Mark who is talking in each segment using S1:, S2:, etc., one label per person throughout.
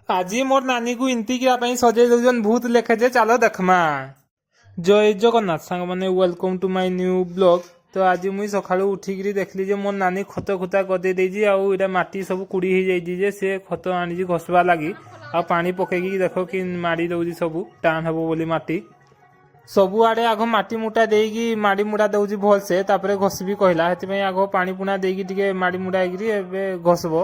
S1: ଆଜି ମୋର ନାନୀକୁ ଇନ୍ତିକିଆ ପାଇଁ ସଜେଇ ଦଉଛନ୍ ଭୂତ ଲେଖେ ଯେ, ଚାଲ ଦେଖମା। ଜୟ ଜଗନ୍ନାଥ ସାଙ୍ଗମାନେ, welcome to my new vlog। ତ ଆଜି ମୁଇଁ ସକାଳୁ ଉଠିକିରି ଦେଖିଲି ଯେ ମୋର ନାନୀ ଖତ ଖୁତା କରିଦେଇ ଦେଇଛି ଆଉ ଏଇଟା ମାଟି ସବୁ କୁଡ଼ି ହେଇଯାଇଛି ଯେ ସେ ଖତ ଆଣିଛି ଘଷବା ଲାଗି। ଆଉ ପାଣି ପକେଇକି ଦେଖ କି ମାଡ଼ି ଦଉଛି, ସବୁ ଟାଣ ହବ ବୋଲି। ମାଟି ସବୁଆଡେ ଆଗ ମାଟି ମୁଟା ଦେଇକି ମାଡ଼ି ମୁଡା ଦଉଛି ଭଲସେ, ତାପରେ ଘଷିବି କହିଲା। ସେଥିପାଇଁ ଆଗ ପାଣି ପୁଣା ଦେଇକି ଟିକେ ମାଡ଼ି ମୁଡା ହେଇକିରି ଏବେ ଘଷବ।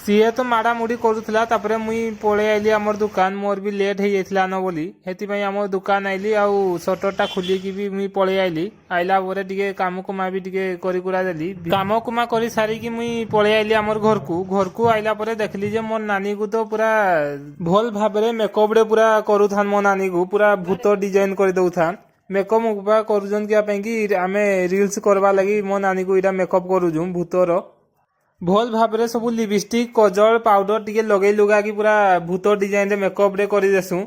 S1: ସିଏ ତ ମାଡ଼ାମୁଡ଼ି କରୁଥିଲା। ତାପରେ ମୁଇଁ ପଳେଇ ଆଇଲି ଆମର ଦୋକାନ, ମୋର ବି ଲେଟ୍ ହେଇଯାଇଥିଲା ନ ବୋଲି। ସେଥିପାଇଁ ଆମ ଦୋକାନ ଆଇଲି ଆଉ ସଟରଟା ଖୋଲିକି ବି ମୁଇଁ ପଳେଇ ଆଇଲି। ଆଇଲା ପରେ ଟିକେ କାମ କୁମା ବି ଟିକେ କରି କୁରା ଦେଲି। କାମ କୁମା କରି ସାରିକି ମୁଇଁ ପଳେଇ ଆଇଲି ଆମର ଘରକୁ। ଘରକୁ ଆଇଲା ପରେ ଦେଖିଲି ଯେ ମୋର ନାନୀକୁ ତ ପୁରା ଭଲ ଭାବରେ ମେକଅପ୍ ରେ ପୁରା କରୁଥାନ୍। ମୋ ନାନୀକୁ ପୁରା ଭୂତ ଡିଜାଇନ କରି ଦଉଥାନ୍। ମେକଅପ୍ ମୁକଅପ୍ କରୁଛନ୍ କିଆ ପାଇଁ କି ଆମେ ରିଲ୍ସ କରବା ଲାଗି ମୋ ନାନୀକୁ ଏଇଟା ମେକଅପ୍ କରୁଛୁ ଭୂତର। ଭଲ ଭାବରେ ସବୁ ଲିପଷ୍ଟିକ୍, କଜଳ, ପାଉଡର ଟିକେ ଲଗେଇ ଲୁଗାକି ପୁରା ଭୂତ ଡିଜାଇନରେ ମେକଅପ୍ ରେ କରିଦେସୁଁ।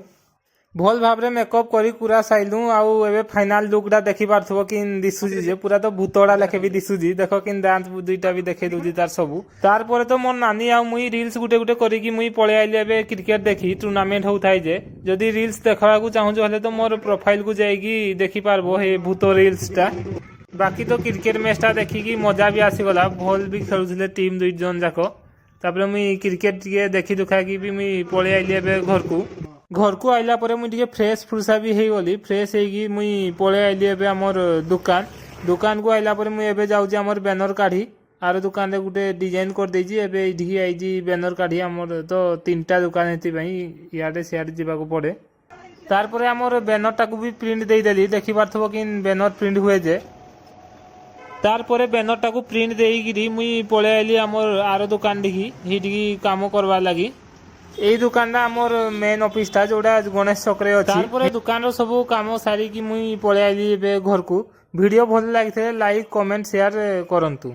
S1: ଭଲ ଭାବରେ ମେକଅପ୍ କରି କୁରା ସାଇଲୁ ଆଉ ଏବେ ଫାଇନାଲ ଲୁକ୍ ଟା ଦେଖି ପାରୁଥିବ କିନ୍ ଦିଶୁଛି ଯେ ପୁରା ତ ଭୂତଟା ଲେଖେ ବି ଦିଶୁଛି। ଦେଖ କିନ୍ ଦାନ୍ତ ଦୁଇଟା ବି ଦେଖେଇ ଦଉଛି ତାର ସବୁ। ତାରପରେ ତ ମୋର ନାନୀ ଆଉ ମୁଇଁ ରିଲ୍ସ ଗୋଟେ ଗୋଟେ କରିକି ମୁଇଁ ପଳେଇ ଆଇଲି ଏବେ କ୍ରିକେଟ ଦେଖି। ଟୁର୍ଣ୍ଣାମେଣ୍ଟ ହଉଥାଏ ଯେ, ଯଦି ରିଲ୍ସ ଦେଖବାକୁ ଚାହୁଁଛ ହେଲେ ତ ମୋର ପ୍ରୋଫାଇଲ କୁ ଯାଇକି ଦେଖିପାରବ ହେ ଭୂତ ରିଲ୍ସ ଟା। ବାକି ତ କ୍ରିକେଟ ମ୍ୟାଚଟା ଦେଖିକି ମଜା ବି ଆସିଗଲା। ଭଲ ବି ଖେଳୁଥିଲେ ଟିମ୍ ଦୁଇ ଜଣ ଯାକ। ତାପରେ ମୁଇଁ କ୍ରିକେଟ ଟିକେ ଦେଖି ଦୁଖାକି ବି ମୁଇଁ ପଳେଇ ଆଇଲି ଏବେ ଘରକୁ। ଘରକୁ ଆଇଲା ପରେ ମୁଇଁ ଟିକେ ଫ୍ରେଶ ଫ୍ରୁସା ବି ହେଇଗଲି। ଫ୍ରେଶ ହେଇକି ମୁଇଁ ପଳେଇ ଆଇଲି ଏବେ ଆମର ଦୋକାନ। ଦୋକାନକୁ ଆଇଲା ପରେ ମୁଇଁ ଏବେ ଯାଉଛି ଆମର ବ୍ୟାନର କାଢି। ଆର ଦୋକାନରେ ଗୋଟେ ଡିଜାଇନ କରିଦେଇଛି, ଏବେ ଏଇଠିକି ଆଇଛି ବ୍ୟାନର କାଢି। ଆମର ତ ତିନିଟା ଦୋକାନ, ସେଥିପାଇଁ ଇଆଡ଼େ ସିଆଡ଼େ ଯିବାକୁ ପଡେ। ତାରପରେ ଆମର ବ୍ୟାନରଟାକୁ ବି ପ୍ରିଣ୍ଟ ଦେଇଦେଲି। ଦେଖିପାରୁଥିବ କି ବ୍ୟାନର ପ୍ରିଣ୍ଟ ହୁଏ ଯେ। ତାରପରେ ବ୍ୟାନରଟାକୁ ପ୍ରିଣ୍ଟ ଦେଇକିରି ମୁଇଁ ପଳେଇ ଆଇଲି ଆମର ଆର ଦୋକାନ ଦେଖି, ସେଇଠିକି କାମ କରବାର ଲାଗି। ଏଇ ଦୋକାନଟା ଆମର ମେନ୍ ଅଫିସଟା, ଯୋଉଟା ଗଣେଶ ଛକରେ ଅଛି। ତାରପରେ ଦୋକାନର ସବୁ କାମ ସାରିକି ମୁଇଁ ପଳେଇ ଆଇଲି ଏବେ ଘରକୁ। ଭିଡ଼ିଓ ଭଲ ଲାଗିଥିଲେ ଲାଇକ୍, କମେଣ୍ଟ, ସେୟାର କରନ୍ତୁ।